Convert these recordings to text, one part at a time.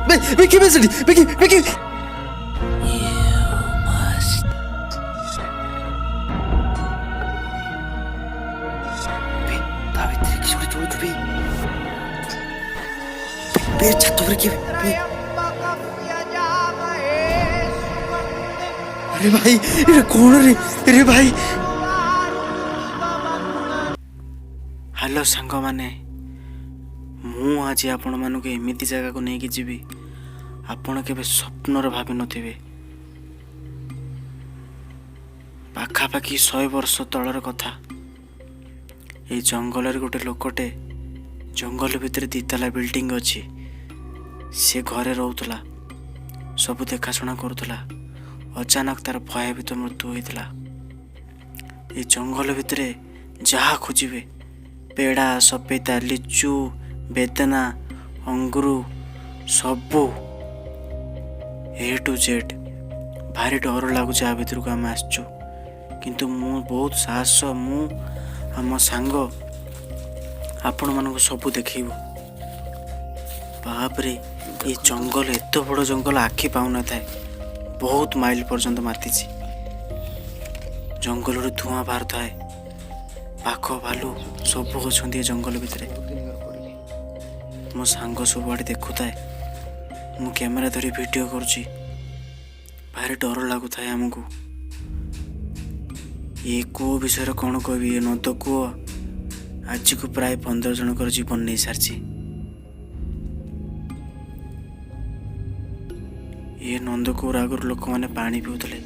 ବେ କିଏ ବେ ସେଠି? ବେ କିଏ, ବେ କିଏ? ବେ, ତା ଭିତରେ କିଛି ଗୋଟେ ଚଳୁଛୁ ବେ। ବେ, ଛାତ ଉପରେ କିଏ ବେ? ଆରେ ଭାଇ, ଏଟା କଣ ରେ? ରେ ଭାଇ। ହ୍ୟାଲୋ ସାଙ୍ଗମାନେ, ମୁଁ ଆଜି ଆପଣମାନଙ୍କୁ ଏମିତି ଜାଗାକୁ ନେଇକି ଯିବି ଆପଣ କେବେ ସ୍ୱପ୍ନରେ ଭାବିନଥିବେ। ପାଖାପାଖି 100 ବର୍ଷ ତଳର କଥା। ଏଇ ଜଙ୍ଗଲରେ ଗୋଟେ ଲୋକଟେ, ଜଙ୍ଗଲ ଭିତରେ 2 ତାଲା ବିଲ୍ଡିଂ ଅଛି, ସେ ଘରେ ରହୁଥିଲା, ସବୁ ଦେଖାଶୁଣା କରୁଥିଲା। ଅଚାନକ ତାର ଭୟଭୀତ ମୃତ୍ୟୁ ହୋଇଥିଲା। ଏ ଜଙ୍ଗଲ ଭିତରେ ଯାହା ଖୋଜିବେ, ପେଡ଼ା, ସଫେତା, ଲିଚୁ, ବେଦନା, ଅଙ୍ଗୁରୁ, ସବୁ ଏ ଟୁ ଜେଡ଼୍। ଭାରି ଡର ଲାଗୁଛି, ଆ ଭିତରକୁ ଆମେ ଆସିଛୁ, କିନ୍ତୁ ମୁଁ ବହୁତ ସାହସ, ମୁଁ ଆମ ସାଙ୍ଗ ଆପଣମାନଙ୍କୁ ସବୁ ଦେଖେଇବୁ। ବାପରେ, ଏ ଜଙ୍ଗଲ ଏତେ ବଡ଼ ଜଙ୍ଗଲ, ଆଖି ପାଉନଥାଏ, ବହୁତ ମାଇଲ ପର୍ଯ୍ୟନ୍ତ ମାତିଛି। ଜଙ୍ଗଲରୁ ଧୂଆଁ ବାହାରୁଥାଏ, ବାଘ ଭାଲୁ ସବୁ ଅଛନ୍ତି ଏ ଜଙ୍ଗଲ ଭିତରେ। ମୋ ସାଙ୍ଗ ସବୁଆଡ଼େ ଦେଖୁଥାଏ, ମୁଁ କ୍ୟାମେରା ଧରି ଭିଡ଼ିଓ କରୁଛି। ଭାରି ଡର ଲାଗୁଥାଏ ଆମକୁ। ଏ କୂଅ ବିଷୟରେ କ'ଣ କହିବି? ଏ ନଦ କୂଅ ଆଜିକୁ ପ୍ରାୟ 15 ଜଣଙ୍କର ଜୀବନ ନେଇସାରିଛି। ଏ ନନ୍ଦକୂଅରୁ ଆଗରୁ ଲୋକମାନେ ପାଣି ପିଉଥିଲେ,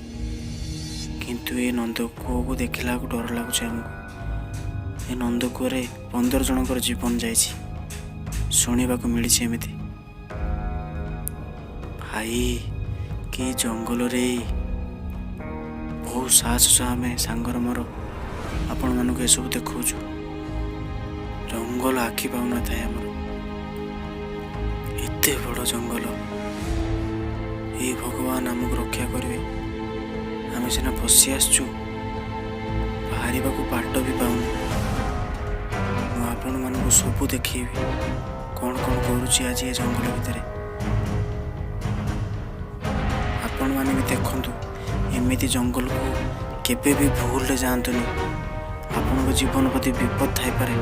କିନ୍ତୁ ଏ ନନ୍ଦକୂଅକୁ ଦେଖିଲା ବେଳକୁ ଡର ଲାଗୁଛି ଆମକୁ। ଏ ନନ୍ଦକୂଅରେ 15 ଜଣଙ୍କର ଜୀବନ ଯାଇଛି, ଶୁଣିବାକୁ ମିଳିଛି ଏମିତି। ଭାଇ, କି ଜଙ୍ଗଲରେ! ବହୁତ ସାହସ ସହ ଆମେ ସାଙ୍ଗର ମୋର ଆପଣମାନଙ୍କୁ ଏସବୁ ଦେଖାଉଛୁ। ଜଙ୍ଗଲ ଆଖି ପାଉନଥାଏ ଆମର, ଏତେ ବଡ଼ ଜଙ୍ଗଲ। ଏ ଭଗବାନ ଆମକୁ ରକ୍ଷା କରିବେ। ଆମେ ସିନା ପଶି ଆସିଛୁ, ବାହାରିବାକୁ ବାଟ ବି ପାଉନୁ। ମୁଁ ଆପଣମାନଙ୍କୁ ସବୁ ଦେଖେଇବି କ'ଣ କ'ଣ କରୁଛି ଆଜି ଏ ଜଙ୍ଗଲ ଭିତରେ। ଆପଣମାନେ ବି ଦେଖନ୍ତୁ। ଏମିତି ଜଙ୍ଗଲକୁ କେବେ ବି ଭୁଲରେ ଯାଆନ୍ତୁନି, ଆପଣଙ୍କ ଜୀବନ ପ୍ରତି ବିପଦ ଥାଇପାରେ।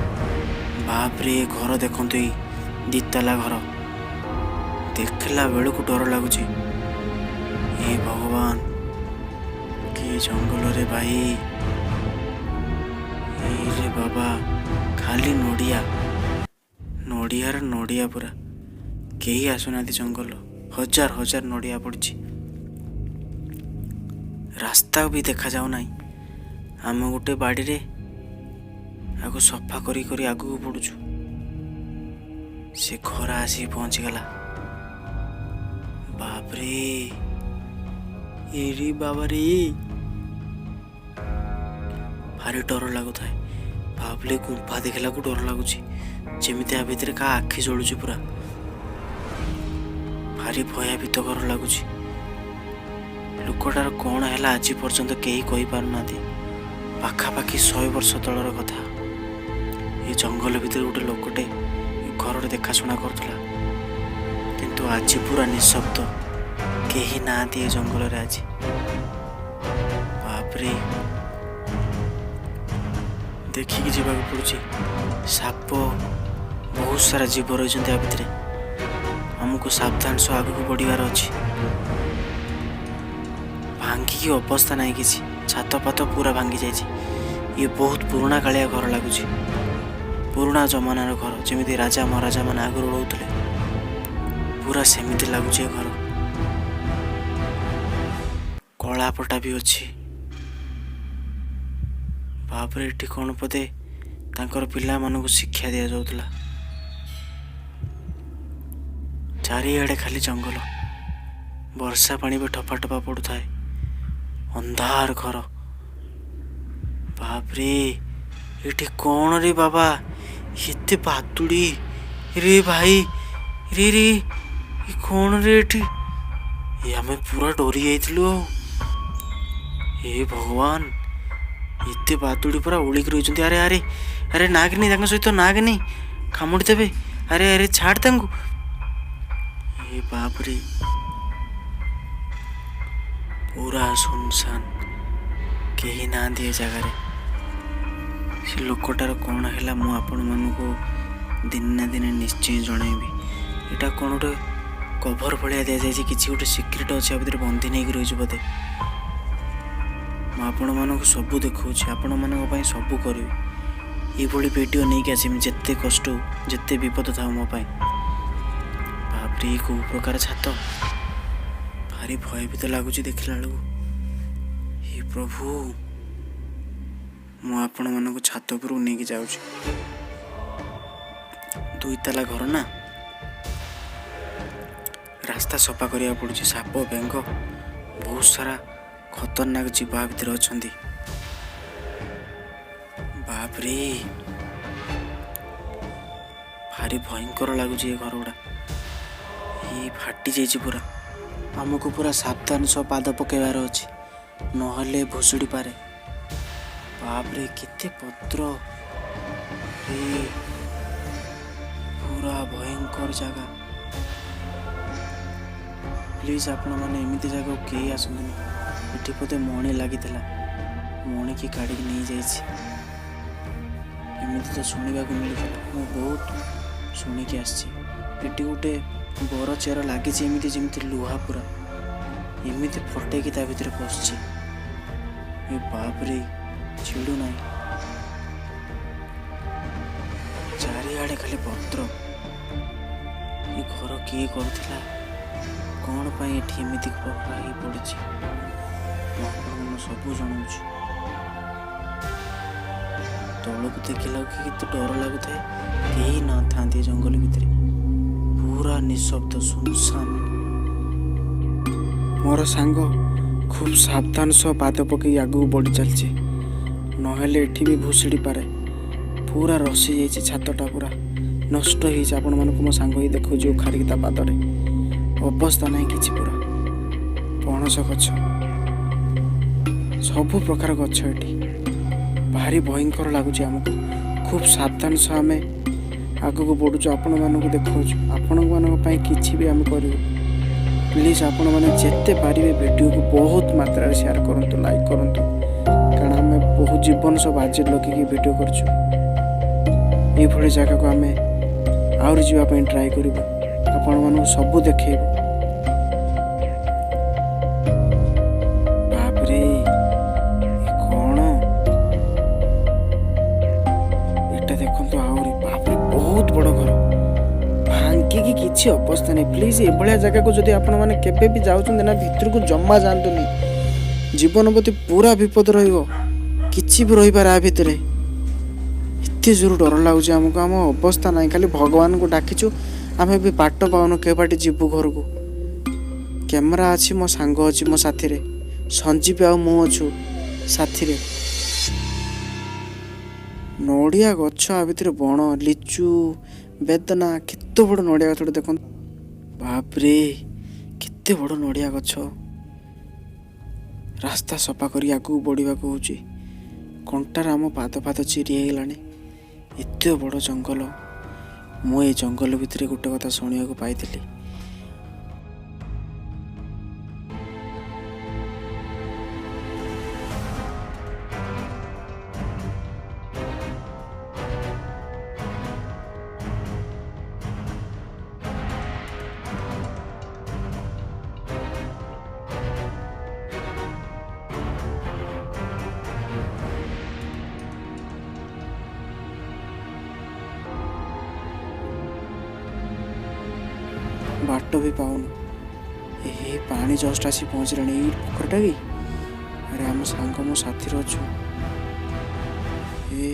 ବାପରେ, ଏ ଘର ଦେଖନ୍ତୁ, ଏଇ 2 ତାଲା ଘର ଦେଖିଲା ବେଳକୁ ଡର ଲାଗୁଛି। ଏ ଭଗବାନ, କି ଜଙ୍ଗଲରେ ଭାଇ! ଏଇରେ ବାବା, ଖାଲି ନଡ଼ିଆ, ନଡ଼ିଆର ନଡ଼ିଆ ପୁରା। କେହି ଆସୁନାହାନ୍ତି ଜଙ୍ଗଲ, ହଜାର ହଜାର ନଡ଼ିଆ ପଡ଼ିଛି। ରାସ୍ତା ବି ଦେଖାଯାଉ ନାହିଁ। ଆମେ ଗୋଟେ ବାଡ଼ିରେ ଆକୁ ସଫା କରି କରି ଆଗକୁ ପଡ଼ୁଛୁ। ସେ ଖରା ଆସିକି ପହଞ୍ଚିଗଲା। ବାପରେ, ଏରେ ବାବାରେ, ଭାରି ଡର ଲାଗୁଥାଏ। ଭାବିଲେ ଗୁମ୍ଫା ଦେଖିଲାକୁ ଡର ଲାଗୁଛି, ଯେମିତି ଆ ଭିତରେ କାହା ଆଖି ଜଳୁଛି ପୁରା। ଭାରି ଭୟଭୀତକର ଲାଗୁଛି। ଲୋକଟାର କ'ଣ ହେଲା ଆଜି ପର୍ଯ୍ୟନ୍ତ କେହି କହିପାରୁନାହାନ୍ତି। ପାଖାପାଖି 100 ବର୍ଷ ତଳର କଥା। ଏ ଜଙ୍ଗଲ ଭିତରେ ଗୋଟେ ଲୋକଟେ ଏ ଘରରେ ଦେଖାଶୁଣା କରୁଥିଲା, କିନ୍ତୁ ଆଜି ପୁରା ନିଶବ୍ଦ, କେହି ନାହାନ୍ତି ଏ ଜଙ୍ଗଲରେ ଆଜି। ବାପରେ, ଦେଖିକି ଯିବାକୁ ପଡୁଛି। ସାପ, ବହୁତ ସାରା ଜୀବ ରହିଛନ୍ତି ଆ ଭିତରେ। ଆମକୁ ସାବଧାନ ସହ ଆଗକୁ ବଢ଼ିବାର ଅଛି। ଭାଙ୍ଗିକି ଅବସ୍ଥା ନାହିଁ କିଛି, ଛାତ ଫାତ ପୁରା ଭାଙ୍ଗି ଯାଇଛି। ଇଏ ବହୁତ ପୁରୁଣା କାଳିଆ ଘର ଲାଗୁଛି, ପୁରୁଣା ଜମାନାର ଘର, ଯେମିତି ରାଜା ମହାରାଜା ମାନେ ଆଗରୁ ରହୁଥିଲେ, ପୁରା ସେମିତି ଲାଗୁଛି ଏ ଘର। କଳାପଟା ବି ଅଛି। ବାପରେ, ଏଠି କ'ଣ ବୋଧେ ତାଙ୍କର ପିଲାମାନଙ୍କୁ ଶିକ୍ଷା ଦିଆଯାଉଥିଲା। ଚାରିଆଡ଼େ ଖାଲି ଜଙ୍ଗଲ, ବର୍ଷା ପାଣି ବି ଠପା ଠପା ପଡ଼ୁଥାଏ। ଅନ୍ଧାର ଘର। ବାପରେ, ଏଠି କ'ଣ ରେ ବାବା? ଏତେ ବାଦୁଡ଼ି ରେ ଭାଇ, ରେ ରେ, ଏ କ'ଣ ରେ ଏଠି? ଏ ଆମେ ପୁରା ଡରି ଯାଇଥିଲୁ ଆଉ। ଏ ଭଗବାନ, ଏତେ ବାଦୁଡ଼ି ପୁରା ଓଳିକି ରହିଛନ୍ତି। ଆରେ ଆରେ ଆରେ, ନାଗିନି, ତାଙ୍କ ସହିତ ନାଗିନି, କାମୁଡ଼ି ଦେବେ। ଆରେ ଆରେ, ଛାଡ଼ ତାଙ୍କୁ। ଏ ବାପରେ, ପୁରା ସୁନସାନ, କେହି ନାହାନ୍ତି ଏ ଜାଗାରେ। ସେ ଲୋକଟାର କ'ଣ ହେଲା ମୁଁ ଆପଣମାନଙ୍କୁ ଦିନେ ନା ଦିନେ ନିଶ୍ଚୟ ଜଣାଇବି। ଏଇଟା କ'ଣ ଗୋଟେ କଭର ଭଳିଆ ଦିଆଯାଇଛି, କିଛି ଗୋଟେ ସିକ୍ରେଟ୍ ଅଛି ଆ ଭିତରେ, ବନ୍ଦି ନେଇକି ରହିଛି ବୋଧେ। ମୁଁ ଆପଣମାନଙ୍କୁ ସବୁ ଦେଖାଉଛି, ଆପଣମାନଙ୍କ ପାଇଁ ସବୁ କରିବି। ଏଇଭଳି ଭିଡ଼ିଓ ନେଇକି ଆସିବି, ଯେତେ କଷ୍ଟ ହଉ, ଯେତେ ବିପଦ ଥାଉ ମୋ ପାଇଁ। ବାପରେ, ଇଏ କେଉଁ ପ୍ରକାର ଛାତ, ଭାରି ଭୟଭୀତ ଲାଗୁଛି ଦେଖିଲା ବେଳକୁ। ହେ ପ୍ରଭୁ, ମୁଁ ଆପଣମାନଙ୍କୁ ଛାତ ଉପରକୁ ନେଇକି ଯାଉଛି। ଦୁଇ ତାଲା ଘର ନା, ରାସ୍ତା ସଫା କରିବାକୁ ପଡ଼ୁଛି। ସାପ ବେଙ୍ଗ ବହୁତ ସାରା ଖତରନାକ ଜୀବ ଆ ଭିତରେ ଅଛନ୍ତି। ବାପରେ, ଭାରି ଭୟଙ୍କର ଲାଗୁଛି ଏ ଘର ଗୁଡ଼ା। ଏଇ ଫାଟି ଯାଇଛି ପୁରା। ଆମକୁ ପୁରା ସାବଧାନ ସହ ପାଦ ପକାଇବାର ଅଛି, ନହେଲେ ଭୁଷୁଡ଼ି ପାରେ। ବାପରେ, କେତେ ପତ୍ର ଏ, ପୁରା ଭୟଙ୍କର ଜାଗା। ପ୍ଲିଜ୍ ଆପଣମାନେ ଏମିତି ଜାଗାକୁ କେହି ଆସନ୍ତୁନି। ଏଠି ବୋଧେ ମଣି ଲାଗିଥିଲା, ମଣିକି କାଢ଼ିକି ନେଇଯାଇଛି, ଏମିତି ତ ଶୁଣିବାକୁ ମିଳିଥିଲା। ମୁଁ ବହୁତ ଶୁଣିକି ଆସିଛି। ଏଠି ଗୋଟେ ବର ଚେର ଲାଗିଛି ଏମିତି, ଯେମିତି ଲୁହା ପୁରା ଏମିତି ଫଟେଇକି ତା ଭିତରେ ପଶିଛି। ଏ ବାପରେ, ଛିଡ଼ୁ ନାହିଁ। ଚାରିଆଡ଼େ ଖାଲି ପତ୍ର। ଏ ଘର କିଏ କରୁଥିଲା, କ'ଣ ପାଇଁ ଏଠି ଏମିତି ପକା ହେଇ ପଡ଼ିଛି, ମୁଁ ଆପଣଙ୍କୁ ସବୁ ଜଣାଉଛି। ତଳକୁ ଦେଖିଲା କି କେତେ ଡର ଲାଗୁଥାଏ। କେହି ନଥାନ୍ତି ଏ ଜଙ୍ଗଲ ଭିତରେ, ପୁରା ନିଶବ୍ଦ ସୁନସାନ। ମୋର ସାଙ୍ଗ ଖୁବ୍ ସାବଧାନ ସହ ପାଦ ପକାଇ ଆଗକୁ ବଢ଼ି ଚାଲିଛି, ନହେଲେ ଏଠି ବି ଭୁଷୁଡ଼ି ପାରେ। ପୁରା ରସି ଯାଇଛି ଛାତଟା, ପୁରା ନଷ୍ଟ ହେଇଛି। ଆପଣମାନଙ୍କୁ ମୋ ସାଙ୍ଗ ହିଁ ଦେଖାଉଛି ଉଖାରିକି ତା ପାଦରେ। ଅବସ୍ଥା ନାହିଁ କିଛି। ପୁରା ପଣସ ଗଛ, ସବୁ ପ୍ରକାର ଗଛ ଏଠି। ଭାରି ଭୟଙ୍କର ଲାଗୁଛି ଆମକୁ। ଖୁବ୍ ସାବଧାନ ସହ ଆମେ ଆଗକୁ ବଢ଼ୁଛୁ, ଆପଣମାନଙ୍କୁ ଦେଖାଉଛୁ। ଆପଣମାନଙ୍କ ପାଇଁ କିଛି ବି ଆମେ କରିବୁ। ପ୍ଲିଜ୍ ଆପଣମାନେ ଯେତେ ପାରିବେ ଭିଡ଼ିଓକୁ ବହୁତ ମାତ୍ରାରେ ସେୟାର କରନ୍ତୁ, ଲାଇକ୍ କରନ୍ତୁ, କାରଣ ଆମେ ବହୁତ ଜୀବନ ସହ ବାଜି ଲଗେଇକି ଭିଡ଼ିଓ କରୁଛୁ। ଏଇଭଳି ଜାଗାକୁ ଆମେ ଆହୁରି ଯିବା ପାଇଁ ଟ୍ରାଏ କରିବୁ, ଆପଣମାନଙ୍କୁ ସବୁ ଦେଖେଇବୁ। ବାପରେ, ଏ କ'ଣ ଏଟା ଦେଖନ୍ତୁ ଆହୁରି। ବାପରେ, ବହୁତ ବଡ଼ ଘର, ଭାଙ୍ଗିକି କିଛି ଅବସ୍ଥା ନାହିଁ। ପ୍ଲିଜ୍ ଏଭଳିଆ ଜାଗାକୁ ଯଦି ଆପଣମାନେ କେବେ ବି ଯାଉଛନ୍ତି ନା, ଭିତରକୁ ଜମା ଯାଆନ୍ତୁନି। ଜୀବନ ପ୍ରତି ପୁରା ବିପଦ ରହିବ, କିଛି ବି ରହିପାରେ ଆ ଭିତରେ। ଏତେ ଜୋର ଡର ଲାଗୁଛି ଆମକୁ, ଆମ ଅବସ୍ଥା ନାହିଁ। ଖାଲି ଭଗବାନଙ୍କୁ ଡାକିଛୁ। ଆମେ ବି ବାଟ ପାଉନୁ, କେ ବାଟେ ଯିବୁ ଘରକୁ। କ୍ୟାମେରା ଅଛି, ମୋ ସାଙ୍ଗ ଅଛି ମୋ ସାଥିରେ, ସଞ୍ଜୀବ ଆଉ ମୁଁ ଅଛୁ ସାଥିରେ। ନଡ଼ିଆ ଗଛ ଆ ଭିତରେ, ବଣ, ଲିଚୁ, ବେଦନା, କେତେ ବଡ଼ ନଡ଼ିଆ ଗଛଟେ ଦେଖନ୍ତୁ। ବାପରେ, କେତେ ବଡ଼ ନଡ଼ିଆ ଗଛ। ରାସ୍ତା ସଫା କରି ଆଗକୁ ବଢ଼ିବାକୁ ହେଉଛି। କଣ୍ଟାରେ ଆମ ପାଦ ଫାଦ ଚିରି ହେଇଗଲାଣି। ଏତେ ବଡ଼ ଜଙ୍ଗଲ। ମୁଁ ଏ ଜଙ୍ଗଲ ଭିତରେ ଗୋଟେ କଥା ଶୁଣିବାକୁ ପାଇଥିଲି। ବାଟ ବି ପାଉନୁ। ଏ ପାଣି ଜଷ୍ଟ ଆସି ପହଞ୍ଚିଲାଣି। ଏଇ ପୋଖରୀଟା କି? ଆରେ, ଆମ ସାଙ୍ଗ ମୋ ସାଥିରେ ଅଛୁ। ଏ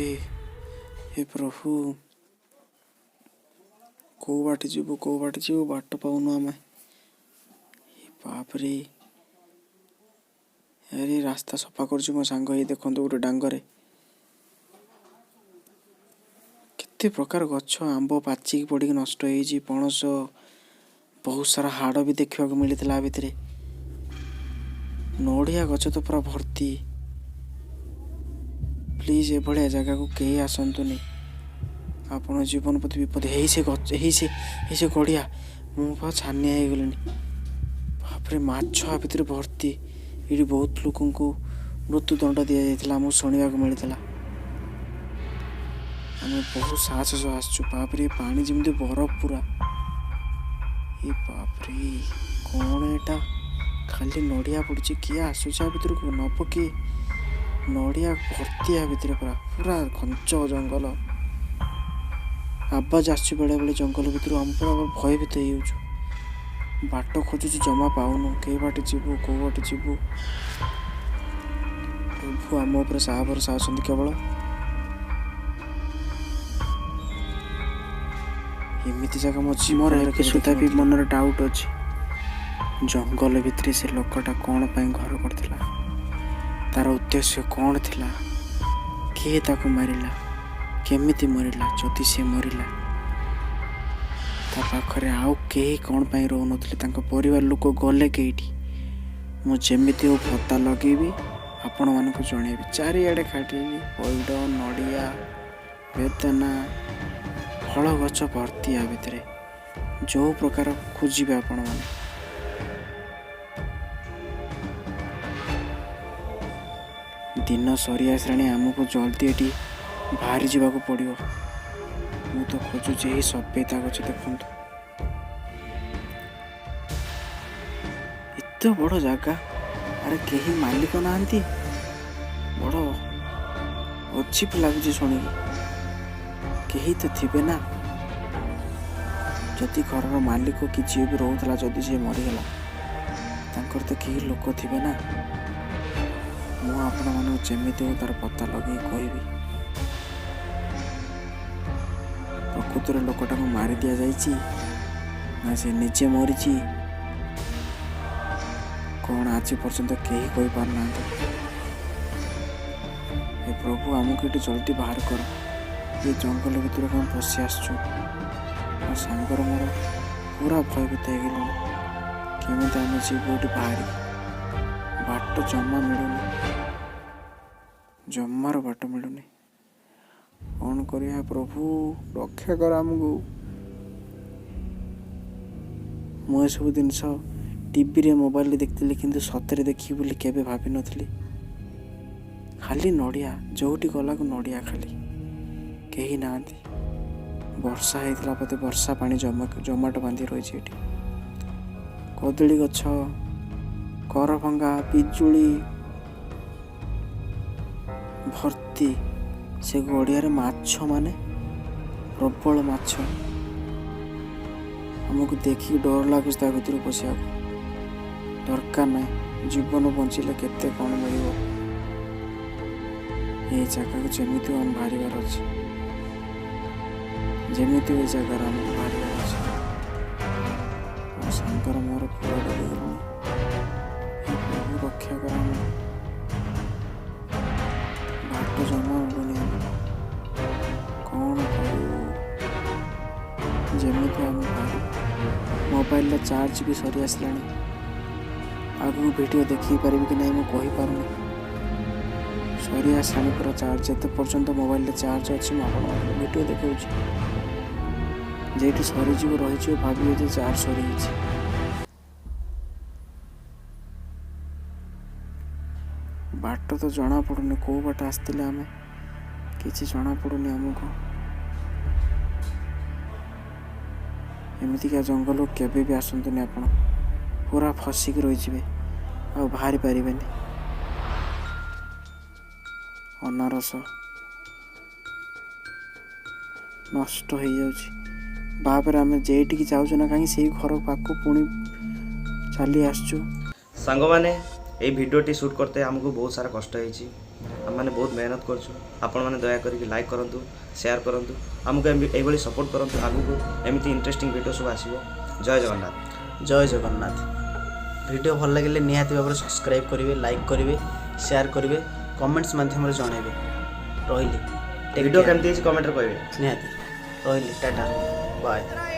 ହେ ପ୍ରଭୁ, କୋଉ ବାଟେ ଯିବୁ, କୋଉ ବାଟେ ଯିବୁ, ବାଟ ପାଉନୁ ଆମେ। ଏ ବାପରେ, ଆରେ ରାସ୍ତା ସଫା କରୁଛି ମୋ ସାଙ୍ଗ। ଏଇ ଦେଖନ୍ତୁ ଗୋଟେ ଡାଙ୍ଗରେ କେତେ ପ୍ରକାର ଗଛ, ଆମ୍ବ ପାଚିକି ପଡ଼ିକି ନଷ୍ଟ ହେଇଛି, ପଣସ, ବହୁତ ସାରା ହାଡ଼ ବି ଦେଖିବାକୁ ମିଳିଥିଲା ଆ ଭିତରେ। ନଡ଼ିଆ ଗଛ ତ ପୁରା ଭର୍ତ୍ତି। ପ୍ଲିଜ୍ ଏଭଳିଆ ଜାଗାକୁ କେହି ଆସନ୍ତୁନି, ଆପଣ ଜୀବନ ପ୍ରତି ବିପଦ। ହେଇ ସେ ଗଛ, ହେଇ ସେ ଗଡ଼ିଆ। ମୁଁ ପା ଛାନିଆ ହେଇଗଲିଣି। ବାପରେ, ମାଛ ଆ ଭିତରେ ଭର୍ତ୍ତି। ଏଇଠି ବହୁତ ଲୋକଙ୍କୁ ମୃତ୍ୟୁଦଣ୍ଡ ଦିଆଯାଇଥିଲା, ଆମକୁ ଶୁଣିବାକୁ ମିଳିଥିଲା। ଆମେ ବହୁତ ସାହସ ସହ ଆସିଛୁ। ବାପରେ, ଏ ପାଣି ଯେମିତି ବରଫ ପୁରା। ଏ ବାପରେ, କ'ଣ ଏଇଟା? ଖାଲି ନଡ଼ିଆ ପଡ଼ିଛି। କିଏ ଆସୁଛି ଆ ଭିତରକୁ? ନବ କିଏ? ନଡ଼ିଆ ଭର୍ତ୍ତି ଆ ଭିତରେ, ପୁରା ପୁରା ଘଞ୍ଚ ଜଙ୍ଗଲ। ଆବାଜ ଆସୁଛି ବେଳେବେଳେ ଜଙ୍ଗଲ ଭିତରୁ। ଆମେ ପୁରା ଭୟଭୀତ ହେଇଯାଉଛୁ। ବାଟ ଖୋଜୁଛୁ, ଜମା ପାଉନୁ। କେଇ ବାଟେ ଯିବୁ, କେଉଁ ବାଟେ ଯିବୁ? ପ୍ରଭୁ ଆମ ଉପରେ ସାହା ଭରସା ଅଛନ୍ତି କେବଳ। ଏମିତି ଜାଗା ମୋ ଜୀବନରେ ଏବେ ସୁଦ୍ଧା ବି ମନରେ ଡାଉଟ୍ ଅଛି, ଜଙ୍ଗଲ ଭିତରେ ସେ ଲୋକଟା କ'ଣ ପାଇଁ ଘର କରିଥିଲା, ତାର ଉଦ୍ଦେଶ୍ୟ କ'ଣ ଥିଲା, କିଏ ତାକୁ ମାରିଲା, କେମିତି ମରିଲା? ଯଦି ସେ ମରିଲା, ତା ପାଖରେ ଆଉ କେହି କ'ଣ ପାଇଁ ରହୁନଥିଲେ? ତାଙ୍କ ପରିବାର ଲୋକ ଗଲେ କେଇଠି? ମୁଁ ଯେମିତି ହଉ ପତା ଲଗେଇବି, ଆପଣମାନଙ୍କୁ ଜଣେଇବି। ଚାରିଆଡ଼େ ଖାଲି ପଇଡ଼, ନଡ଼ିଆ, ବେଦନା, ଫଳ ଗଛ ଭର୍ତ୍ତି ଆ ଭିତରେ, ଯେଉଁ ପ୍ରକାର ଖୋଜିବେ ଆପଣମାନେ। ଦିନ ସରି ଆସିଲାଣି, ଆମକୁ ଜଲ୍ଦି ଏଠି ବାହାରି ଯିବାକୁ ପଡ଼ିବ। ମୁଁ ତ ଖୋଜୁଛି ଏହି ସଫେଦା ଗଛ। ଦେଖନ୍ତୁ, ଏତେ ବଡ଼ ଜାଗା, ଆରେ କେହି ମାଲିକ ନାହାନ୍ତି। ବଡ଼ ଅଜୀବ ଲାଗୁଛି ଶୁଣିକି। କେହି ତ ଥିବେ ନା? ଯଦି ଘରର ମାଲିକ କି ଯିଏ ବି ରହୁଥିଲା, ଯଦି ସିଏ ମରିଗଲା, ତାଙ୍କର ତ କେହି ଲୋକ ଥିବେ ନା? ମୁଁ ଆପଣମାନଙ୍କୁ ଯେମିତି ହଉ ତାର ପତା ଲଗେଇ କହିବି। ପ୍ରକୃତରେ ଲୋକଟାକୁ ମାରି ଦିଆଯାଇଛି ନା ସେ ନିଜେ ମରିଛି, କ'ଣ ଆଜି ପର୍ଯ୍ୟନ୍ତ କେହି କହିପାରୁନାହାନ୍ତି। ହେ ପ୍ରଭୁ, ଆମକୁ ଏଠି ଜଲ୍ଦି ବାହାର କର। ଏ ଜଙ୍ଗଲ ଭିତରକୁ ଆମେ ପଶି ଆସିଛୁ। ମୋ ସାଙ୍ଗର ମୋର ପୁରା ଭୟଭୀତ ହେଇଗଲୁଣି। କେମିତି ଆମେ ଯିବୁ ଏଠି ବାହାରିକି? ବାଟ ଜମା ମିଳୁନି, ଜମାରୁ ବାଟ ମିଳୁନି। କ'ଣ କରିବା? ପ୍ରଭୁ, ରକ୍ଷା କର ଆମକୁ। ମୁଁ ଏସବୁ ଜିନିଷ ଟିଭିରେ, ମୋବାଇଲରେ ଦେଖିଥିଲି, କିନ୍ତୁ ସତରେ ଦେଖିବି ବୋଲି କେବେ ଭାବିନଥିଲି। ଖାଲି ନଡ଼ିଆ, ଯେଉଁଠି ଗଲାକୁ ନଡ଼ିଆ ଖାଲି। କେହି ନାହାନ୍ତି। ବର୍ଷା ହେଇଥିଲା ବୋଧେ, ବର୍ଷା ପାଣି ଜମାଟ ବାନ୍ଧି ରହିଛି ଏଠି। କଦଳୀ ଗଛ, କରଭଙ୍ଗା, ପିଜୁଳି ଭର୍ତ୍ତି। ସେ ଗଡ଼ିଆରେ ମାଛ, ମାନେ ପ୍ରବଳ ମାଛ। ଆମକୁ ଦେଖିକି ଡର ଲାଗୁଛି ତା ଭିତରକୁ ପଶିବାକୁ। ଦରକାର ନାହିଁ, ଜୀବନ ବଞ୍ଚିଲେ କେତେ କ'ଣ ମିଳିବ। ଏଇ ଜାଗାକୁ ଯେମିତି ଆମେ ବାହାରିବାର ଅଛି, ଯେମିତି ଏ ଜାଗାରୁ ଆମକୁ ବାହାରିବାର ଅଛି। ମୋ ସାଙ୍ଗର ମୋର ପୁରା ଡରିଗଲୁଣି। ହେ ପ୍ରଭୁ, ରକ୍ଷା କର ଆମକୁ। ବାଟ ଜମା ମିଳୁନି ଆମକୁ। କ'ଣ କରିବୁ? ଯେମିତି ଆମେ ବାହାରିବୁ। ମୋବାଇଲର ଚାର୍ଜ ବି ସରି ଆସିଲାଣି। ଆଗକୁ ଭିଡ଼ିଓ ଦେଖେଇ ପାରିବି କି ନାହିଁ ମୁଁ କହିପାରୁନି। ସରି ଆସିଲାଣି ପୁରା ଚାର୍ଜ। ଯେତେ ପର୍ଯ୍ୟନ୍ତ ମୋବାଇଲରେ ଚାର୍ଜ ଅଛି, ମୁଁ ଆପଣମାନଙ୍କୁ ଭିଡ଼ିଓ ଦେଖାଉଛି। ଯେଇଠି ସରିଯିବ, ରହିଯିବ, ଭାବିବେ ଯେ ଚାର୍ଜ ସରିଯାଇଛି। ବାଟ ତ ଜଣାପଡ଼ୁନି। କେଉଁ ବାଟ ଆସିଥିଲେ ଆମେ, କିଛି ଜଣାପଡ଼ୁନି ଆମକୁ। ଏମିତିକା ଜଙ୍ଗଲକୁ କେବେ ବି ଆସନ୍ତୁନି ଆପଣ। ପୁରା ଫସିକି ରହିଯିବେ, ଆଉ ବାହାରି ପାରିବେନି। ଅନାରସ ନଷ୍ଟ ହେଇଯାଉଛି। ବାପରେ, ଆମେ ଯେଇଠିକି ଯାଉଛୁ ନା କାହିଁକି, ସେଇ ଘର ପାଖକୁ ପୁଣି ଚାଲି ଆସିଛୁ। ସାଙ୍ଗମାନେ, ଏଇ ଭିଡ଼ିଓଟି ସୁଟ୍ କରତେ ଆମକୁ ବହୁତ ସାରା କଷ୍ଟ ହେଇଛି। ଆମମାନେ ବହୁତ ମେହନତ କରୁଛୁ। ଆପଣମାନେ ଦୟା କରିକି ଲାଇକ୍ କରନ୍ତୁ, ସେୟାର କରନ୍ତୁ, ଆମକୁ ଏଇଭଳି ସପୋର୍ଟ କରନ୍ତୁ। ଆଗକୁ ଏମିତି ଇଣ୍ଟରେଷ୍ଟିଂ ଭିଡ଼ିଓ ସବୁ ଆସିବ। ଜୟ ଜଗନ୍ନାଥ। ଜୟ ଜଗନ୍ନାଥ। ଭିଡ଼ିଓ ଭଲ ଲାଗିଲେ ନିହାତି ଭାବରେ ସବସ୍କ୍ରାଇବ୍ କରିବେ, ଲାଇକ୍ କରିବେ, ସେୟାର କରିବେ, କମେଣ୍ଟସ୍ ମାଧ୍ୟମରେ ଜଣାଇବେ। ରହିଲି। Take video care. କେମିତି ହେଇଛି କମେଣ୍ଟରେ କହିବେ। ନିହାତି। ରହିଲି, ଟାଟା, ବାଏ।